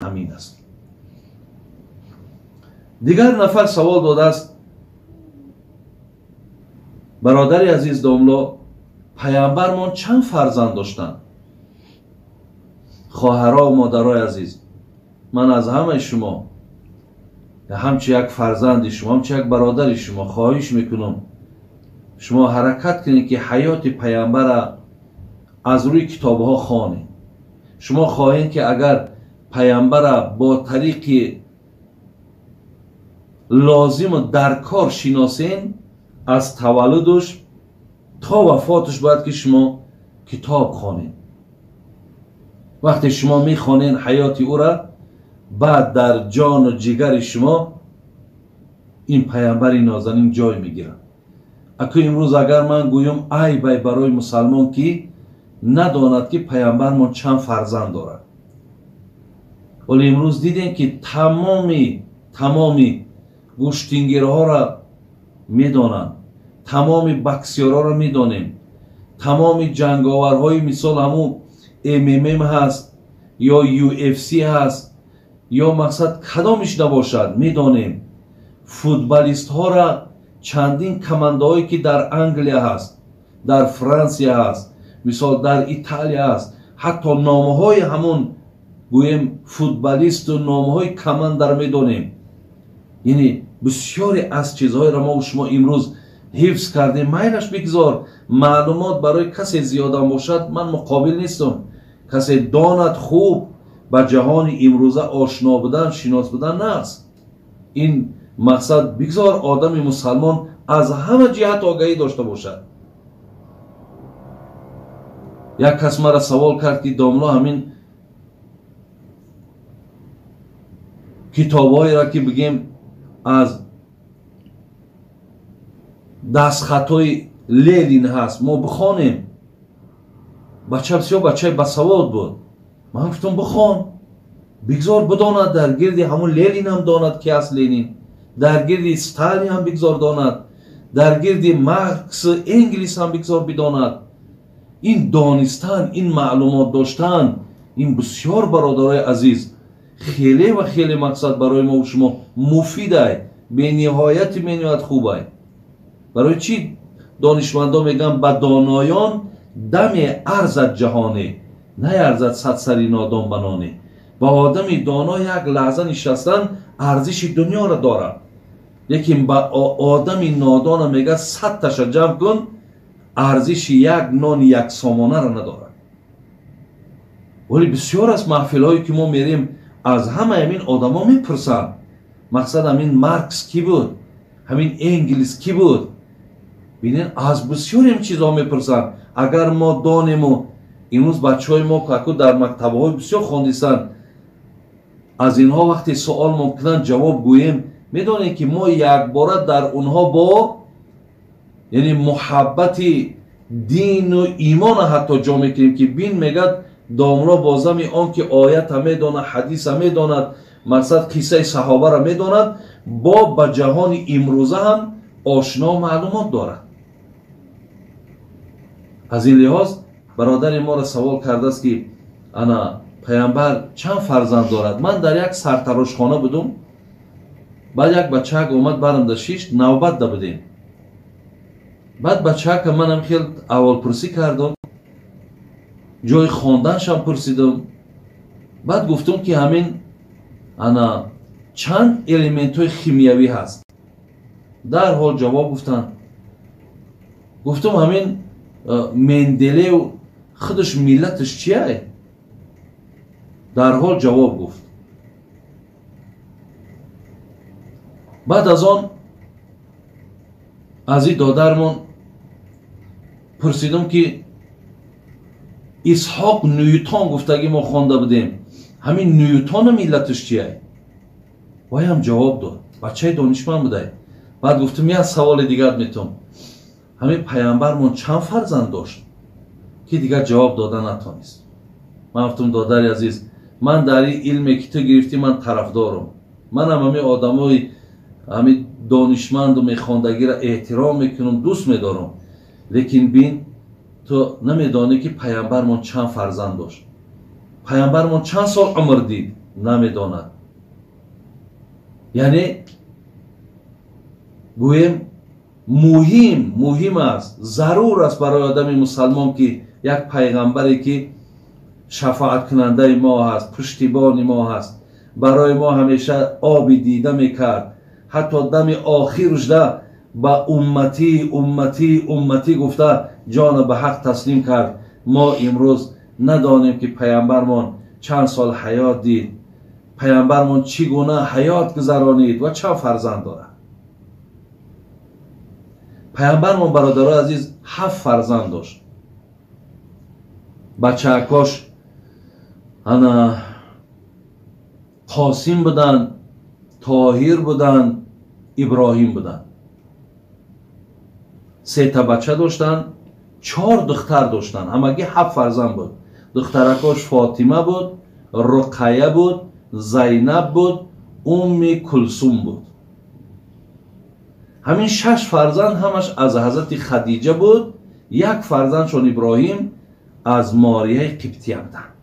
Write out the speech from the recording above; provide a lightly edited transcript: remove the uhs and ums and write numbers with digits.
ҳамин аст. Дигар нафар савол додааст: бародари азиз домло, паямбармон чанд фарзанд доштанд? Хоҳаро, модарои азиз, ман аз ҳамаи шумо, ҳамчун як фарзанди шумо, ҳамчун як бародари шумо хоҳиш мекунам, шумо ҳаракат кунед, ки ҳаёти паямбара аз рӯи китобҳо хонед. Шумо хоҳед, ки агар паямбара бо тариқи лозиму даркор шиносен, аз таваллудуш то вафотуш бояд ки шумо китоб хонед. Вақте шумо мехонед ҳаёти ӯра, баъд дар ҷону ҷигари шумо ин паямбари нозанин ҷой мегирад. Аку имрӯз агар ман гӯям, айбай барои мусалмон, ки надонад, ки паямбармон чанд фарзанд дорад. Вале имрӯз дидем, ки тамоми гӯштингирҳоро медонанд, тамоми боксёрҳоро медонем, тамоми ҷанговарҳои, мисол, ҳамун МММ ҳаст ё UFC ҳаст ё мақсад кадомиш набошад, медонем. Футболистҳоро, чандин командаҳое, ки дар Англия ҳаст, дар Франсия ҳаст, мисол, дар Италия ҳаст, ҳатто номҳои ҳамун, гӯем, футболисту номҳои командаро медонем. Яъне бисёре аз чизҳоеро мо шумо имрӯз ҳифз кардем. Майлаш, бигзор маълумот барои касе зиёдам бошад, ман муқобил нестам. Касе донад, хуб, ба ҷаҳони имрӯза ошно будан, шинос будан нағз. Ин мақсад, бигзор одами мусалмон аз ҳама ҷиҳат огаҳӣ дошта бошад. Як кас мара савол кард, ки домло, ҳамин китобҳоеро, ки бигем, аз дастхатҳои Ленин ҳаст, мо бихонем? Бача бисёр бачаи басавод буд. Ман гуфтам: бихон, бигзор бидонад, дар гирди ҳамун Ленин ҳам донад, ки аст Ленин, дар гирди Сталин ҳам бигзор донад, дар гирди Маркс, Энгелс ҳам бигзор бидонад. Ин донистан, ин маълумот доштан, ин бисёр, бародарои азиз, хеле ва хеле мақсад барои мо шумо муфидай, бениҳояти бениҳоят хубай. Барои чӣ донишмандо мегӯянд: ба доноён даме арзад ҷаҳоне, наярзад садсари нодон ба ноне? Ба одами доно як лаҳза нишастан арзиши дунёро дорад, лекин ба одами нодона, мегӯяд, 100 таша ҷамъ кун, арзиши як нони як сомонаро надорад. Вале бисёр аз маҳфилҳое, ки мо мерем, аз ҳамаи ҳамин одамо мепурсанд: мақсад, ҳамин Маркс кӣ буд, ҳамин Энгелс кӣ буд? Бинед, аз бисёрем чизҳо мепурсанд. Агар мо донему, имрӯз бачаҳои мо аку дар мактабҳои бисёр хондисанд, аз инҳо вақте суол мумкинанд, ҷавоб гӯем, медонем, ки мо якбора дар онҳо бо, яъне, муҳаббати дину имона ҳатто ҷо мекунем, ки бин, мегӯяд, домло бо зами он ки оята медонад, ҳадиса медонад, мақсад, қиссаи саҳобаро медонад, бо ба ҷаҳони имрӯза ҳам ошно, маълумот дорад. Аз ин лиҳоз бародари моро савол кардааст, ки ана паямбар чанд фарзанд дорад. Ман дар як сартарошхона будум, баъд як бачаак омад, барамда шишт, навбат да будем. Баъд бачаака манам хел аҳволпурсӣ кардам, ҷои хонданшам пурсидам. Баъд гуфтум, ки ҳамин ана чанд элементҳои химиявӣ ҳаст? Дарҳол ҷавоб гуфтанд. Гуфтум: ҳамин Менделеев худаш миллаташ чия? Дарҳол ҷавоб гуфт. Баъд аз он аз ин додармон пурсидум, ки Исҳоқ Нютон гуфтагӣ мо хонда будем, ҳамин Нютона миллаташ чия? Вайам ҷавоб дод, бачаи донишманд будай. Баъд гуфтум: як саволи дигар метум, ҳамин паямбармон чанд фарзанд дошт? Ки дигар ҷавоб дода натонист. Ман гуфтум: додари азиз, ман дар ин илме, ки ту гирифтӣ, ман тарафдорам. Манам ҳамин одамои ҳамин донишманду мехондагиро эҳтиром мекунам, дӯст медорам, лекин бин, ту намедонӣ, ки паямбармон чанд фарзанд дошт, паямбармон чанд сол умр дид. Намедонад. Яъне гӯем, муҳим аст, зарур аст барои одами мусалмон, ки як пайғамбаре, ки шафоаткунандаи мо ҳаст, пуштибони мо ҳаст, барои мо ҳамеша оби дида мекард, ҳатто дами охирушда ба «умматӣ, умматӣ, умматӣ» гуфта, ҷона ба ҳақ таслим кард. Мо имрӯз надонем, ки паямбармон чанд сол ҳаёт дид, паямбармон чӣ гуна ҳаёт гузаронид ва чанд фарзанд дорад паямбармон. Бародарои азиз, ҳафт фарзанд дошт. Бачаакош ана Қосим буданд, Тоҳир буданд, Иброҳим буданд. Сета бача доштанд, чор духтар доштанд, ҳамагӣ ҳафт фарзанд буд. Духтаракош Фотима буд, Руқая буд, Зайнаб буд, Умми Кулсум буд. Ҳамин шаш фарзанд ҳамаш аз ҳазрати Хадиҷа буд. Як фарзандшон, Иброҳим, аз Морияи Қибтия буданд.